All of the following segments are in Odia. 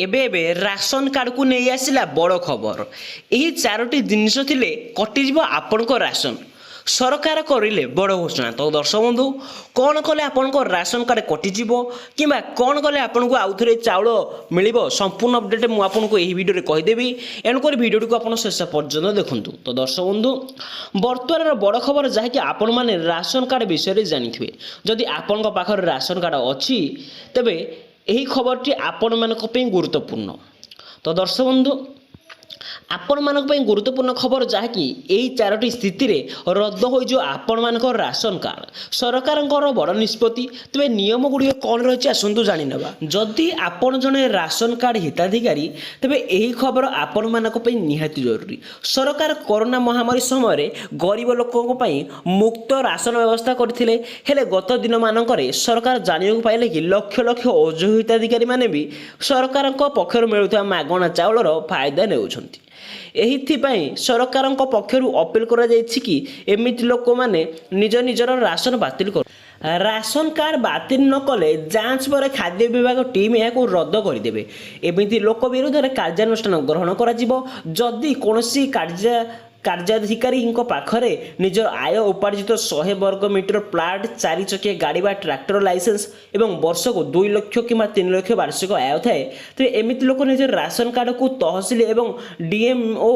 ଏବେ ଏବେ ରାସନ କାର୍ଡ଼କୁ ନେଇ ଆସିଲା ବଡ଼ ଖବର। ଏହି ଚାରୋଟି ଜିନିଷ ଥିଲେ କଟିଯିବ ଆପଣଙ୍କ ରାସନ। ସରକାର କରିଲେ ବଡ଼ ଘୋଷଣା। ତ ଦର୍ଶକ ବନ୍ଧୁ, କ'ଣ କଲେ ଆପଣଙ୍କ ରାସନ କାର୍ଡ଼ କଟିଯିବ କିମ୍ବା କ'ଣ କଲେ ଆପଣଙ୍କୁ ଆଉଥରେ ଚାଉଳ ମିଳିବ, ସମ୍ପୂର୍ଣ୍ଣ ଅପଡ଼େଟ୍ ମୁଁ ଆପଣଙ୍କୁ ଏହି ଭିଡ଼ିଓରେ କହିଦେବି। ଏଣୁକରି ଭିଡ଼ିଓଟିକୁ ଆପଣ ଶେଷ ପର୍ଯ୍ୟନ୍ତ ଦେଖନ୍ତୁ। ତ ଦର୍ଶକ ବନ୍ଧୁ, ବର୍ତ୍ତମାନର ବଡ଼ ଖବର, ଯାହାକି ଆପଣମାନେ ରାସନ କାର୍ଡ଼ ବିଷୟରେ ଜାଣିଥିବେ। ଯଦି ଆପଣଙ୍କ ପାଖରେ ରାସନ କାର୍ଡ଼ ଅଛି, ତେବେ ଏହି ଖବରଟି ଆପଣମାନଙ୍କ ପାଇଁ ଗୁରୁତ୍ୱପୂର୍ଣ୍ଣ। ତ ଦର୍ଶକ ବନ୍ଧୁ, ଆପଣମାନଙ୍କ ପାଇଁ ଗୁରୁତ୍ୱପୂର୍ଣ୍ଣ ଖବର, ଯାହାକି ଏହି ଚାରୋଟି ସ୍ଥିତିରେ ରଦ୍ଦ ହୋଇଯିବ ଆପଣମାନଙ୍କ ରାସନ କାର୍ଡ଼। ସରକାରଙ୍କର ବଡ଼ ନିଷ୍ପତ୍ତି। ତେବେ ନିୟମ ଗୁଡ଼ିକ କ'ଣ ରହିଛି, ଆସନ୍ତୁ ଜାଣିନେବା। ଯଦି ଆପଣ ଜଣେ ରାସନ କାର୍ଡ଼ ହିତାଧିକାରୀ, ତେବେ ଏହି ଖବର ଆପଣମାନଙ୍କ ପାଇଁ ନିହାତି ଜରୁରୀ। ସରକାର କରୋନା ମହାମାରୀ ସମୟରେ ଗରିବ ଲୋକଙ୍କ ପାଇଁ ମୁକ୍ତ ରାସନ ବ୍ୟବସ୍ଥା କରିଥିଲେ। ହେଲେ ଗତ ଦିନମାନଙ୍କରେ ସରକାର ଜାଣିବାକୁ ପାଇଲେ କି ଲକ୍ଷ ଲକ୍ଷ ଅଯୋଗ୍ୟ ହିତାଧିକାରୀମାନେ ବି ସରକାରଙ୍କ ପକ୍ଷରୁ ମିଳୁଥିବା ମାଗଣା ଚାଉଳର ଫାଇଦା ନେଉଛନ୍ତି। ଏଇଥିପାଇଁ ସରକାରଙ୍କ ପକ୍ଷରୁ ଅପିଲ କରାଯାଇଛି କି ଏମିତି ଲୋକମାନେ ନିଜ ନିଜର ରାସନ ବାତିଲ କର। ରାସନ କାର୍ଡ଼ ବାତିଲ ନ କଲେ ଯାଞ୍ଚ ପରେ ଖାଦ୍ୟ ବିଭାଗ ଟିମ୍ ଏହାକୁ ରଦ୍ଦ କରିଦେବେ। ଏମିତି ଲୋକ ବିରୁଦ୍ଧରେ କାର୍ଯ୍ୟାନୁଷ୍ଠାନ ଗ୍ରହଣ କରାଯିବ। ଯଦି କୌଣସି କାର୍ଯ୍ୟାଧିକାରୀଙ୍କ ପାଖରେ ନିଜର ଆୟ ଉପାର୍ଜିତ 100 ବର୍ଗ ମିଟର ପ୍ଲାଟ୍, ଚାରି ଚକିଆ ଗାଡ଼ି ବା ଟ୍ରାକ୍ଟର ଲାଇସେନ୍ସ ଏବଂ ବର୍ଷକୁ 2 ଲକ୍ଷ କିମ୍ବା 3 ଲକ୍ଷ ବାର୍ଷିକ ଆୟ ଥାଏ, ତେବେ ଏମିତି ଲୋକ ନିଜର ରାସନ କାର୍ଡ଼କୁ ତହସିଲ ଏବଂ ଡିଏମ୍ଓ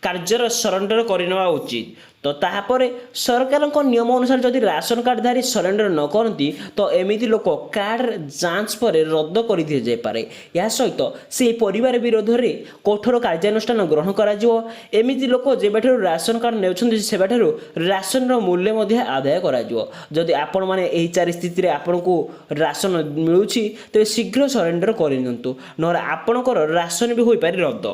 କାର୍ଯ୍ୟର ସରେଣ୍ଡର କରିନେବା ଉଚିତ। ତ ତାହାପରେ ସରକାରଙ୍କ ନିୟମ ଅନୁସାରେ ଯଦି ରାସନ କାର୍ଡ଼ଧାରୀ ସରେଣ୍ଡର ନ କରନ୍ତି, ତ ଏମିତି ଲୋକ କାର୍ଡ଼ ଯାଞ୍ଚ ପରେ ରଦ୍ଦ କରିଦିଆଯାଇପାରେ। ଏହା ସହିତ ସେହି ପରିବାର ବିରୋଧରେ କଠୋର କାର୍ଯ୍ୟାନୁଷ୍ଠାନ ଗ୍ରହଣ କରାଯିବ। ଏମିତି ଲୋକ ଯେବେଠାରୁ ରାସନ କାର୍ଡ଼ ନେଉଛନ୍ତି, ସେବେଠାରୁ ରାସନର ମୂଲ୍ୟ ମଧ୍ୟ ଆଦାୟ କରାଯିବ। ଯଦି ଆପଣମାନେ ଏହି ଚାରି ସ୍ଥିତିରେ ଆପଣଙ୍କୁ ରାସନ ମିଳୁଛି, ତେବେ ଶୀଘ୍ର ସରେଣ୍ଡର କରିନିଅନ୍ତୁ, ନହେଲେ ଆପଣଙ୍କର ରାସନ ବି ହୋଇପାରେ ରଦ୍ଦ।